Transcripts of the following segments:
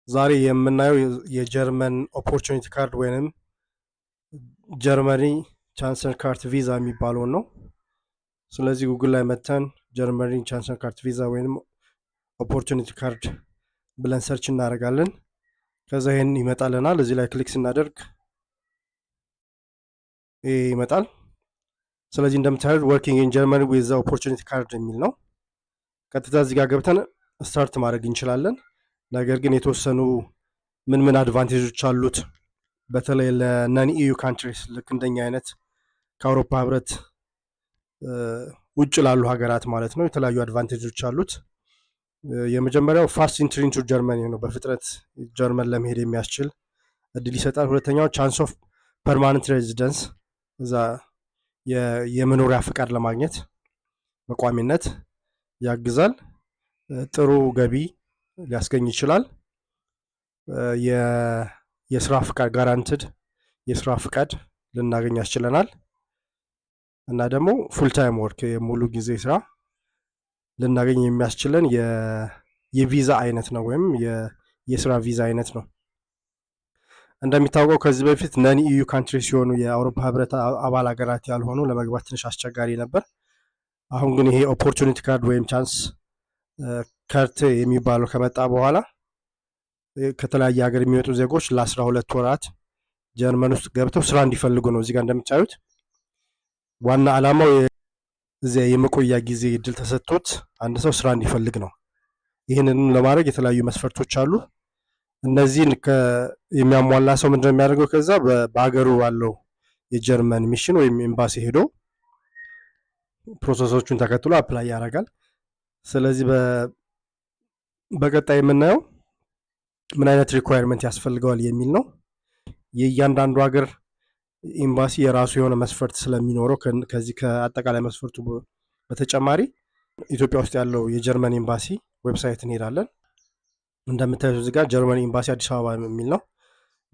ዛሬ የምናየው የጀርመን opportunity card ወይንም Germany Chancenkarte ቪዛ የሚባለውን ነው። ስለዚህ ጉግል ላይ መተን Germany Chancenkarte ቪዛ ወይንም opportunity card ብለን search እናደርጋለን። ከዛ ይህን ይመጣልናል። እዚህ ላይ click ስናደርግ ይህ ይመጣል። ስለዚህ እንደምታዩት "Working in Germany with opportunity card" የሚል ነው። ቀጥታ እዚህ ጋር ገብተን start ማድረግ እንችላለን። ነገር ግን የተወሰኑ ምን ምን advantage ኦች አሉት፣ በተለይ ለ non EU countries፣ ልክ እንደኛ አይነት ከአውሮፓ ህብረት ውጭ ላሉ ሀገራት ማለት ነው፣ የተለያዩ advantage ኦች አሉት። የመጀመሪያው fast entry into Germany ነው። በፍጥነት ጀርመን ለመሄድ የሚያስችል እድል ይሰጣል። ሁለተኛው chance of permanent residence፣ እዛ የመኖሪያ ፍቃድ ለማግኘት በቋሚነት ያግዛል። ጥሩ ገቢ ሊያስገኝ ይችላል። የስራ ፍቃድ፣ guaranteed የስራ ፍቃድ ልናገኝ ያስችለናል። እና ደግሞ full time work፣ የሙሉ ጊዜ ስራ ልናገኝ የሚያስችለን የቪዛ አይነት ነው ወይም የስራ ቪዛ አይነት ነው። እንደሚታወቀው ከዚህ በፊት non EU country ሲሆኑ፣ የአውሮፓ ህብረት አባል ሀገራት ያልሆኑ ለመግባት ትንሽ አስቸጋሪ ነበር። አሁን ግን ይሄ opportunity card ወይም Chancenkarte የሚባለው ከመጣ በኋላ ከተለያየ ሀገር የሚመጡ ዜጎች ለ12 ወራት ጀርመን ውስጥ ገብተው ስራ እንዲፈልጉ ነው። እዚጋ እንደምታዩት ዋና ዓላማው እዚያ የመቆያ ጊዜ እድል ተሰጥቶት አንድ ሰው ስራ እንዲፈልግ ነው። ይህንንም ለማድረግ የተለያዩ መስፈርቶች አሉ። እነዚህን የሚያሟላ ሰው ምንድነው የሚያደርገው? ከዛ በሀገሩ ባለው የጀርመን mission ወይም ኤምባሲ ሄዶ process ኦቹን ተከትሎ apply ያደርጋል። ስለዚህ በቀጣይ የምናየው ምን አይነት requirement ያስፈልገዋል የሚል ነው። የእያንዳንዱ ሀገር ኤምባሲ የራሱ የሆነ መስፈርት ስለሚኖረው፣ ከዚህ ከአጠቃላይ መስፈርቱ በተጨማሪ ኢትዮጵያ ውስጥ ያለው የጀርመን ኤምባሲ website እንሄዳለን። እንደምታዩት እዚህ ጋር ጀርመን ኤምባሲ አዲስ አበባ የሚል ነው።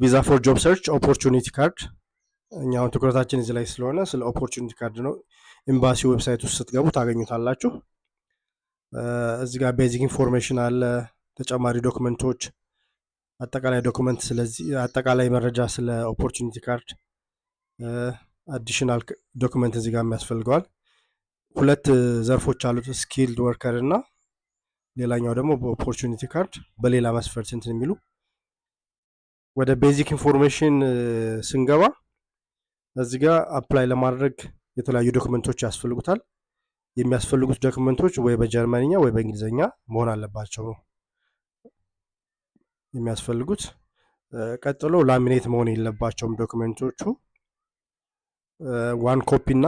"Visa for job search opportunity card"። እኛ አሁን ትኩረታችን እዚህ ላይ ስለሆነ ስለ opportunity card ነው። ኤምባሲ website ውስጥ ስትገቡ ታገኙታላችሁ። እዚህ ጋር basic information አለ፣ ተጨማሪ document ኦች፣ አጠቃላይ document፣ ስለዚህ አጠቃላይ መረጃ ስለ opportunity card፣ additional document እዚህ ጋር የሚያስፈልገዋል። ሁለት ዘርፎች አሉት፣ skilled worker እና ሌላኛው ደግሞ በ opportunity card በሌላ መስፈርት እንትን የሚሉ። ወደ basic information ስንገባ እዚህ ጋር apply ለማድረግ የተለያዩ document ኦች ያስፈልጉታል። የሚያስፈልጉት document ኦች ወይ በጀርመንኛ ወይ በእንግሊዝኛ መሆን አለባቸው ነው የሚያስፈልጉት። ቀጥሎ laminate መሆን የለባቸውም document ኦቹ። One copy እና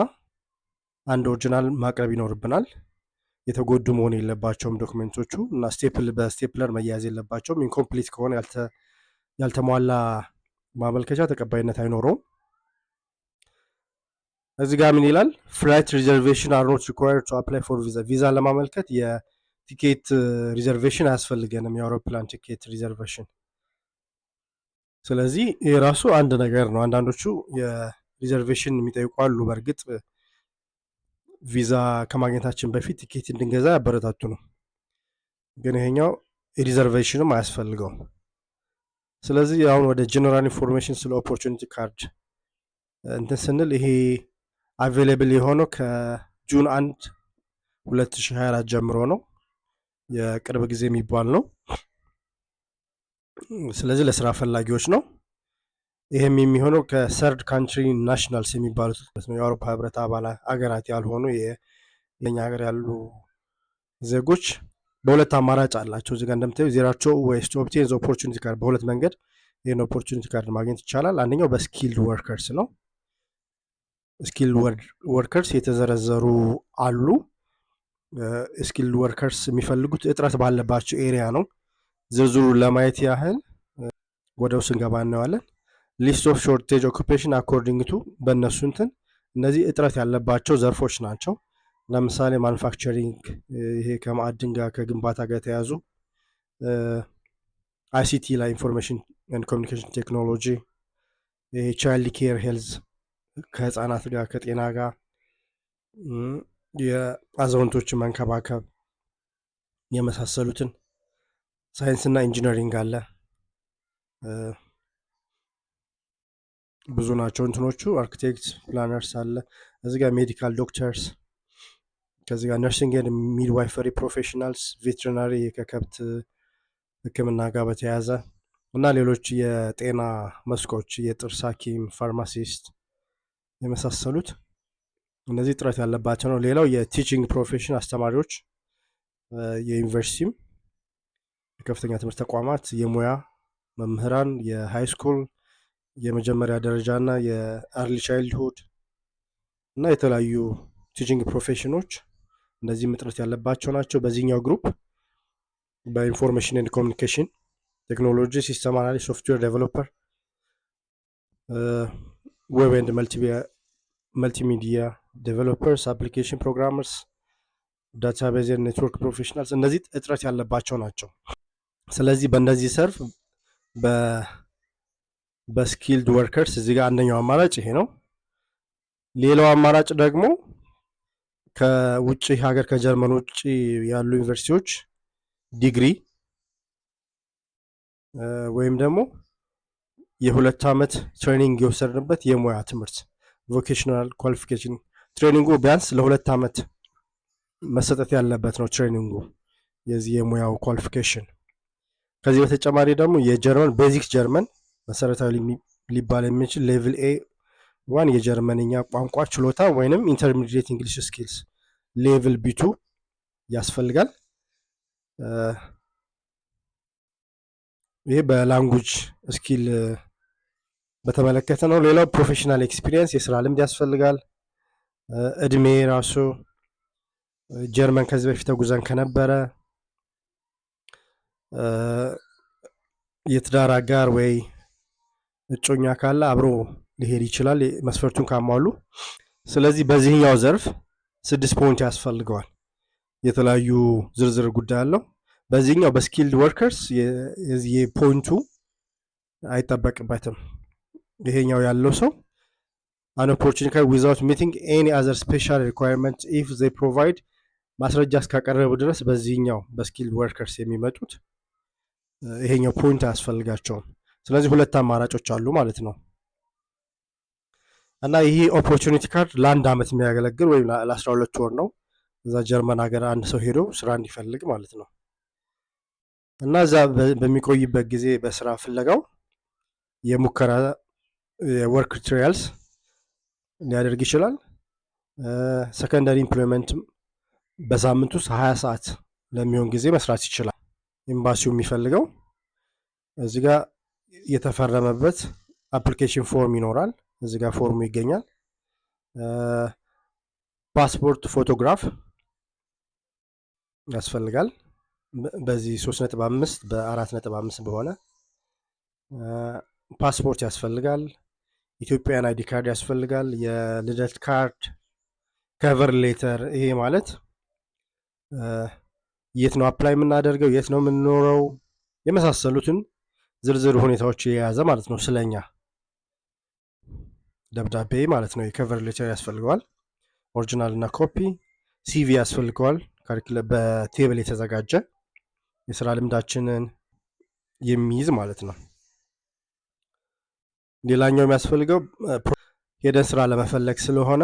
አንድ original ማቅረብ ይኖርብናል። የተጎዱ መሆን የለባቸውም document ኦቹ እና staple በ stapler መያያዝ የለባቸውም። Incomplete ከሆነ፣ ያልተሟላ ማመልከቻ ተቀባይነት አይኖረውም። እዚህ ጋር ምን ይላል? "Flight reservation are not required to apply for visa"። ቪዛ ለማመልከት የቲኬት reservation አያስፈልገንም፣ የአውሮፕላን ቲኬት reservation። ስለዚህ ይህ ራሱ አንድ ነገር ነው። አንዳንዶቹ የ reservation የሚጠይቁ አሉ። በእርግጥ ቪዛ ከማግኘታችን በፊት ቲኬት እንድንገዛ ያበረታቱ ነው። ግን ይሄኛው reservation ም አያስፈልገውም። ስለዚህ አሁን ወደ general information ስለ opportunity card እንትን ስንል ይሄ available የሆነው ከ June 1, 2024 ጀምሮ ነው። የቅርብ ጊዜ የሚባል ነው። ስለዚህ ለስራ ፈላጊዎች ነው። ይህም የሚሆነው ከ third country nationals የሚባሉት ነው። የአውሮፓ ህብረት አባል አገራት ያልሆኑ የኛ ሀገር ያሉ ዜጎች በሁለት አማራጭ አላቸው። እዚጋ እንደምታዩ there are two ways to obtain opportunity card፣ በሁለት መንገድ ይህን opportunity card ማግኘት ይቻላል። አንደኛው በ skilled workers ነው። Skilled workers የተዘረዘሩ አሉ። Skilled workers የሚፈልጉት እጥረት ባለባቸው area ነው። ዝርዝሩን ለማየት ያህል ወደ ውስጥ ስንገባ እናየዋለን። List of shortage occupation according to በእነሱ እንትን እነዚህ እጥረት ያለባቸው ዘርፎች ናቸው። ለምሳሌ manufacturing፣ ይሄ ከማዕድን ጋር ከግንባታ ጋር የተያዙ፣ ICT ላይ information and communication technology፣ ይሄ child care, health ከህፃናት ጋር ከጤና ጋር፣ የአዛውንቶችን መንከባከብ የመሳሰሉትን፣ ሳይንስና engineering አለ። ብዙ ናቸው እንትኖቹ። Architect፣ planners አለ እዚህ ጋር፣ medical doctors፣ ከዚህ ጋር nursing and midwifery professionals፣ veterinary ከከብት ሕክምና ጋር በተያያዘ እና ሌሎች የጤና መስኮች፣ የጥርስ ሐኪም፣ pharmacist የመሳሰሉት እነዚህ እጥረት ያለባቸው ነው። ሌላው የ teaching profession አስተማሪዎች፣ የዩኒቨርሲቲም የከፍተኛ ትምህርት ተቋማት የሙያ መምህራን፣ የ high school የመጀመሪያ ደረጃ እና የ early childhood እና የተለያዩ teaching profession ኖች እነዚህም እጥረት ያለባቸው ናቸው። በዚህኛው group በ information and communication technology፣ system analyst፣ software developer፣ web and multimedia developers፣ application programmers፣ database network professionals እነዚህ እጥረት ያለባቸው ናቸው። ስለዚህ በእነዚህ ዘርፍ በ skilled workers እዚህ ጋር አንደኛው አማራጭ ይሄ ነው። ሌላው አማራጭ ደግሞ ከውጭ ሀገር ከጀርመን ውጭ ያሉ ዩኒቨርሲቲዎች ዲግሪ ወይም ደግሞ የ2 ዓመት training የወሰድንበት የሙያ ትምህርት vocational qualification፣ training ኡ ቢያንስ ለ2 ዓመት መሰጠት ያለበት ነው training ኡ የዚህ የሙያው qualification። ከዚህ በተጨማሪ ደግሞ የጀርመን basic ጀርመን መሰረታዊ ሊባል የሚችል level A1 የጀርመንኛ ቋንቋ ችሎታ ወይንም intermediate English skills level B2 ያስፈልጋል። ይሄ በ language skill በተመለከተ ነው። ሌላው professional experience የስራ ልምድ ያስፈልጋል። እድሜ ራሱ፣ ጀርመን ከዚህ በፊት ተጉዘን ከነበረ፣ የትዳር አጋር ወይ እጮኛ ካለ አብሮ ሊሄድ ይችላል መስፈርቱን ካሟሉ። ስለዚህ በዚህኛው ዘርፍ 6 point ያስፈልገዋል። የተለያዩ ዝርዝር ጉዳይ አለው። በዚህኛው በ skilled workers የ point ኡ አይጠበቅበትም። ይሄኛው ያለው ሰው an opportunity without meeting any other special requirement if they provide ማስረጃ እስካቀረቡ ድረስ በዚህኛው በ skilled workers የሚመጡት ይሄኛው point አያስፈልጋቸውም። ስለዚህ ሁለት አማራጮች አሉ ማለት ነው። እና ይህ opportunity card ለአንድ ዓመት የሚያገለግል ወይም ለ12 ወር ነው። እዛ ጀርመን ሀገር አንድ ሰው ሄዶ ስራ እንዲፈልግ ማለት ነው። እና እዛ በሚቆይበት ጊዜ በስራ ፍለጋው የሙከራ የ work trials ሊያደርግ ይችላል። Secondary employment ም በሳምንት ውስጥ 20 ሰዓት ለሚሆን ጊዜ መስራት ይችላል። ኤምባሲው የሚፈልገው እዚህ ጋር የተፈረመበት application form ይኖራል። እዚህ ጋር ፎርሙ ይገኛል። ፓስፖርት ፎቶግራፍ ያስፈልጋል። በዚህ 3.5 በ4.5 በሆነ ፓስፖርት ያስፈልጋል። Ethiopian ID card ያስፈልጋል። የልደት ካርድ፣ cover letter። ይሄ ማለት የት ነው apply የምናደርገው፣ የት ነው የምንኖረው፣ የመሳሰሉትን ዝርዝር ሁኔታዎች የያዘ ማለት ነው። ስለኛ ደብዳቤ ማለት ነው። የ cover letter ያስፈልገዋል። Original እና copy፣ CV ያስፈልገዋል። በ table የተዘጋጀ የስራ ልምዳችንን የሚይዝ ማለት ነው። ሌላኛው የሚያስፈልገው ሄደን ስራ ለመፈለግ ስለሆነ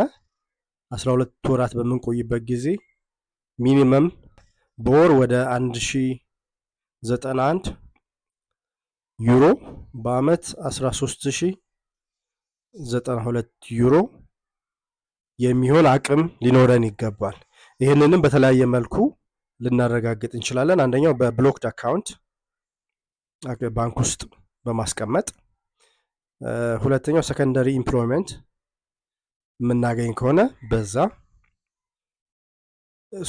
12 ወራት በምንቆይበት ጊዜ minimum በወር ወደ 1091 ዩሮ፣ በአመት 13,092 ዩሮ የሚሆን አቅም ሊኖረን ይገባል። ይህንንም በተለያየ መልኩ ልናረጋግጥ እንችላለን። አንደኛው በ blocked account ባንክ ውስጥ በማስቀመጥ፣ ሁለተኛው secondary employment የምናገኝ ከሆነ በዛ፣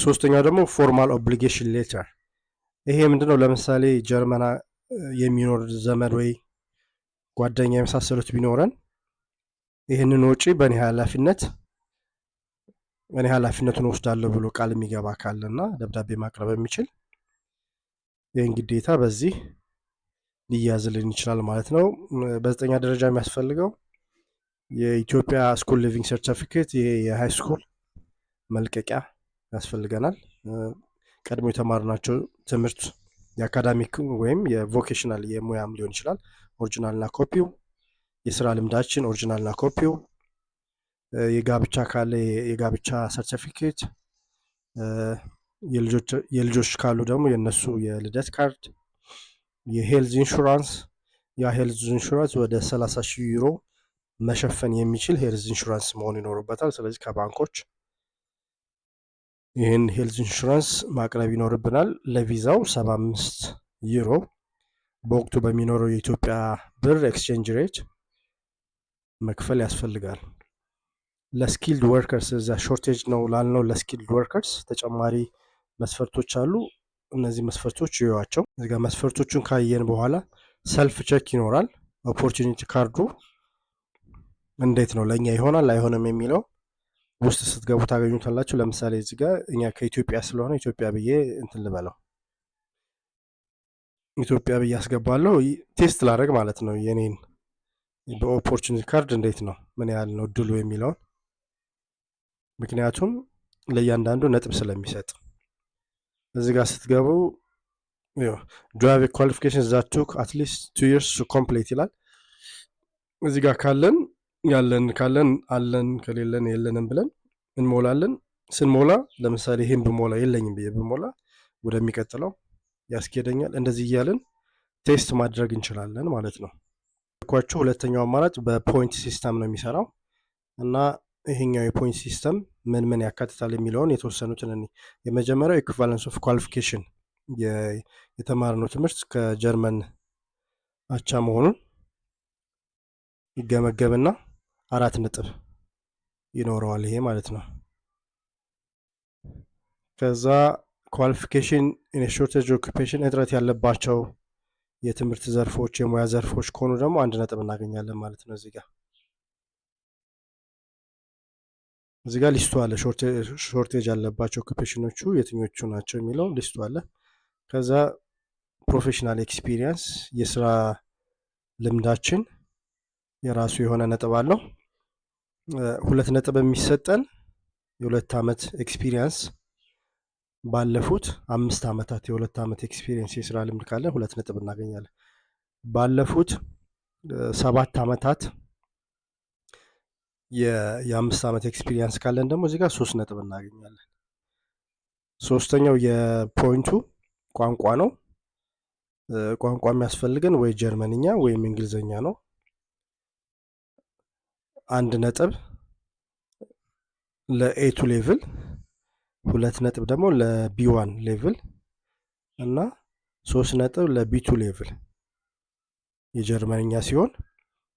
ሶስተኛው ደግሞ formal obligation letter። ይሄ ምንድነው? ለምሳሌ ጀርመን የሚኖር ዘመድ ወይ ጓደኛ የመሳሰሉት ቢኖረን ይህንን ወጪ በእኔ ኃላፊነት እኔ ኃላፊነቱን ወስዳለሁ ብሎ ቃል የሚገባ ካለና ደብዳቤ ማቅረብ የሚችል ይህን ግዴታ በዚህ ሊያዝልን ይችላል ማለት ነው። በዘጠኛ ደረጃ የሚያስፈልገው የኢትዮጵያ school leaving certificate፣ ይሄ የ high school መልቀቂያ ያስፈልገናል። ቀድሞ የተማርናቸው ትምህርት የ academic ወይም የ vocational የሙያም ሊሆን ይችላል። Original ና ኮፒው፣ የስራ ልምዳችን original ና ኮፒው፣ የጋብቻ ካለ የጋብቻ ሰርቲፊኬት፣ የልጆች ካሉ ደግሞ የእነሱ የልደት ካርድ፣ የ health insurance። ያ health insurance ወደ 30 ሺህ ዩሮ መሸፈን የሚችል health insurance መሆን ይኖርበታል። ስለዚህ ከባንኮች ይህን health insurance ማቅረብ ይኖርብናል። ለቪዛው 75 ዩሮ በወቅቱ በሚኖረው የኢትዮጵያ ብር exchange rate መክፈል ያስፈልጋል። ለ skilled workers፣ እዛ shortage ነው ላልነው ለ skilled workers ተጨማሪ መስፈርቶች አሉ። እነዚህ መስፈርቶች ይዩዋቸው። እዚጋ መስፈርቶቹን ካየን በኋላ self check ይኖራል። Opportunity card ኡ እንዴት ነው፣ ለእኛ ይሆናል አይሆንም የሚለው ውስጥ ስትገቡ ታገኙታላችሁ። ለምሳሌ እዚህ ጋር እኛ ከኢትዮጵያ ስለሆነ ኢትዮጵያ ብዬ እንትን ልበለው፣ ኢትዮጵያ ብዬ አስገባለሁ። Test ላደርግ ማለት ነው፣ የኔን በ opportunity card እንዴት ነው፣ ምን ያህል ነው እድሉ የሚለውን፣ ምክንያቱም ለእያንዳንዱ ነጥብ ስለሚሰጥ። እዚህ ጋር ስትገቡ "Do you have qualification that took at least 2 years to complete?" ይላል። እዚህ ጋር ካለን ያለን፣ ካለን አለን፣ ከሌለን የለንም ብለን እንሞላለን። ስንሞላ ለምሳሌ ይሄን ብሞላ፣ የለኝም ብዬ ብሞላ ወደሚቀጥለው ያስኬደኛል። እንደዚህ እያልን test ማድረግ እንችላለን ማለት ነው። ኳቸው ሁለተኛው አማራጭ በ point system ነው የሚሰራው እና ይሄኛው የ point system ምን ምን ያካትታል የሚለውን የተወሰኑትን እኔ የመጀመሪያው equivalence of qualification፣ የተማርነው ትምህርት ከጀርመን አቻ መሆኑን ይገመገብና 4 ነጥብ ይኖረዋል ይሄ ማለት ነው። ከዛ qualification in shortage occupation፣ እጥረት ያለባቸው የትምህርት ዘርፎች፣ የሙያ ዘርፎች ከሆኑ ደግሞ 1 ነጥብ እናገኛለን ማለት ነው። እዚህ ጋር list ኡ አለ። Shortage ያለባቸው occupation ኖቹ የትኞቹ ናቸው የሚለው list ኡ አለ። ከዛ professional experience፣ የስራ ልምዳችን የራሱ የሆነ ነጥብ አለው። 2 ነጥብ የሚሰጠን የ2 ዓመት experience፣ ባለፉት 5 ዓመታት የ2 ዓመት experience የስራ ልምድ ካለ 2 ነጥብ እናገኛለን። ባለፉት 7 ዓመታት የ5 ዓመት experience ካለን ደግሞ እዚህ ጋር 3 ነጥብ እናገኛለን። ሶስተኛው የ point ኡ ቋንቋ ነው። ቋንቋ የሚያስፈልገን ወይ ጀርመንኛ ወይም እንግሊዝኛ ነው። 1 ነጥብ ለ A2 level፣ 2 ነጥብ ደግሞ ለ B1 level እና 3 ነጥብ ለ B2 level የጀርመንኛ ሲሆን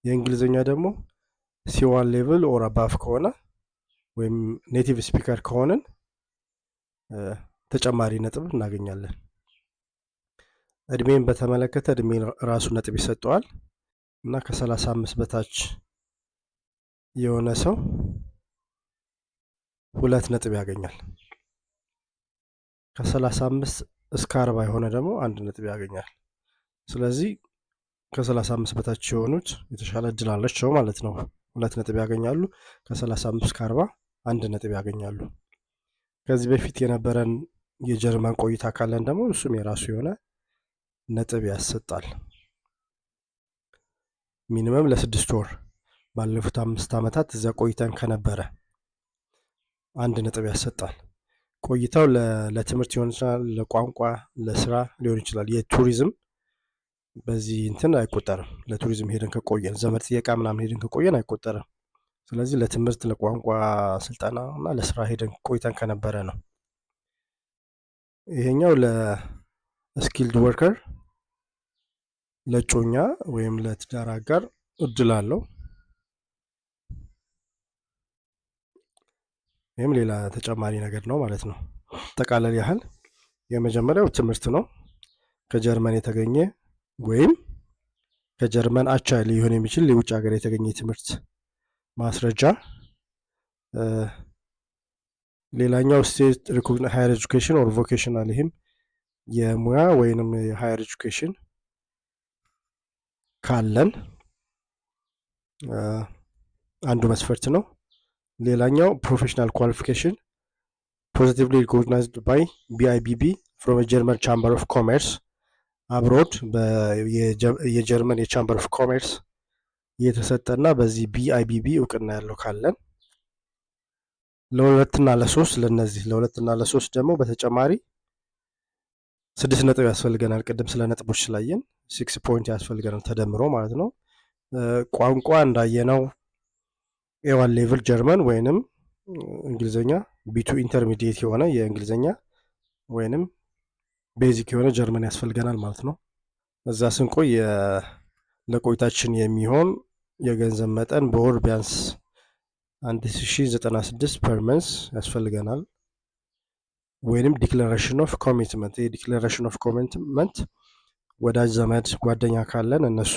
የእንግሊዝኛ ደግሞ C1 level or above ከሆነ ወይም native speaker ከሆንን ተጨማሪ ነጥብ እናገኛለን። እድሜን በተመለከተ እድሜ ራሱ ነጥብ ይሰጠዋል እና ከ35 በታች የሆነ ሰው 2 ነጥብ ያገኛል። ከ35 እስከ 40 የሆነ ደግሞ 1 ነጥብ ያገኛል። ስለዚህ ከ35 በታች የሆኑት የተሻለ እድል አላቸው ማለት ነው። 2 ነጥብ ያገኛሉ። ከ35 እስከ 40 1 ነጥብ ያገኛሉ። ከዚህ በፊት የነበረን የጀርመን ቆይታ ካለን ደግሞ እሱም የራሱ የሆነ ነጥብ ያሰጣል። Minimum ለ6 ወር ባለፉት 5 ዓመታት እዚያ ቆይተን ከነበረ 1 ነጥብ ያሰጣል። ቆይታው ለትምህርት ሊሆን ይችላል፣ ለቋንቋ፣ ለስራ ሊሆን ይችላል። የቱሪዝም በዚህ እንትን አይቆጠርም። ለቱሪዝም ሄደን ከቆየን፣ ዘመድ ጥየቃ ምናምን ሄደን ከቆየን አይቆጠርም። ስለዚህ ለትምህርት፣ ለቋንቋ ስልጠና እና ለስራ ሄደን ቆይተን ከነበረ ነው። ይሄኛው ለ skilled worker፣ ለእጮኛ ወይም ለትዳር አጋር እድል አለው። ይህም ሌላ ተጨማሪ ነገር ነው ማለት ነው። ጠቃለል ያህል የመጀመሪያው ትምህርት ነው። ከጀርመን የተገኘ ወይም ከጀርመን አቻ ሊሆን የሚችል የውጭ ሀገር የተገኘ የትምህርት ማስረጃ። ሌላኛው state higher education or vocational፣ ይህም የሙያ ወይንም የ higher education ካለን አንዱ መስፈርት ነው። ሌላኛው professional qualification positively recognized by BIBB from German Chamber of Commerce። Abroad የጀርመን የ Chamber of Commerce የተሰጠና በዚህ BIBB እውቅና ያለው ካለን ለሁለትና ለሶስት፣ ለነዚህ ለሁለትና ለሶስት ደግሞ በተጨማሪ 6 ነጥብ ያስፈልገናል። ቅድም ስለ ነጥቦች ስላየን 6 point ያስፈልገናል ተደምሮ ማለት ነው። ቋንቋ እንዳየነው A1 level German ወይንም እንግሊዝኛ፣ B2 intermediate የሆነ የእንግሊዝኛ ወይንም basic የሆነ ጀርመን ያስፈልገናል ማለት ነው። እዛ ስንቆይ ለቆይታችን የሚሆን የገንዘብ መጠን በወር ቢያንስ 1096 per month ያስፈልገናል። ወይንም declaration of commitment። ይህ declaration of commitment ወዳጅ ዘመድ ጓደኛ ካለን እነሱ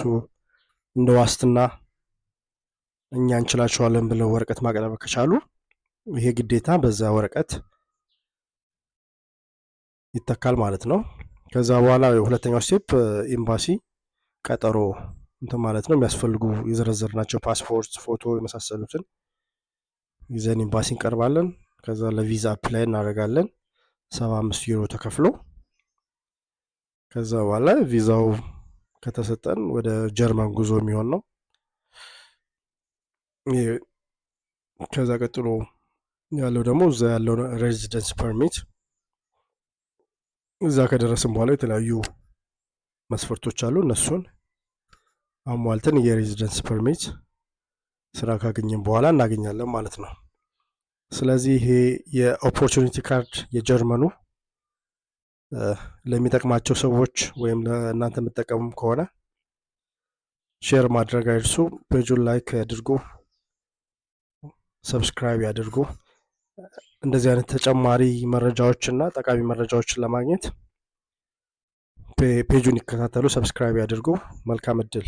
እንደ ዋስትና እኛ እንችላቸዋለን ብለው ወረቀት ማቅረብ ከቻሉ ይሄ ግዴታ በዛ ወረቀት ይተካል ማለት ነው። ከዛ በኋላ ሁለተኛው step ኤምባሲ ቀጠሮ እንትን ማለት ነው። የሚያስፈልጉ የዘረዘርናቸው ፓስፖርት፣ ፎቶ የመሳሰሉትን ይዘን ኤምባሲ እንቀርባለን። ከዛ ለቪዛ apply እናደርጋለን። 75 ዩሮ ተከፍሎ ከዛ በኋላ ቪዛው ከተሰጠን ወደ ጀርመን ጉዞ የሚሆን ነው። ከዛ ቀጥሎ ያለው ደግሞ እዛ ያለው residence permit፣ እዛ ከደረስን በኋላ የተለያዩ መስፈርቶች አሉ። እነሱን አሟልተን የ residence permit ስራ ካገኘን በኋላ እናገኛለን ማለት ነው። ስለዚህ ይሄ የ opportunity card የጀርመኑ ለሚጠቅማቸው ሰዎች ወይም ለእናንተ የምትጠቀሙ ከሆነ share ማድረግ አይርሱ። Page ኡን like ያድርጉ፣ subscribe ያድርጉ። እንደዚህ አይነት ተጨማሪ መረጃዎች እና ጠቃሚ መረጃዎችን ለማግኘት page ኡን ይከታተሉ፣ subscribe ያድርጉ። መልካም እድል።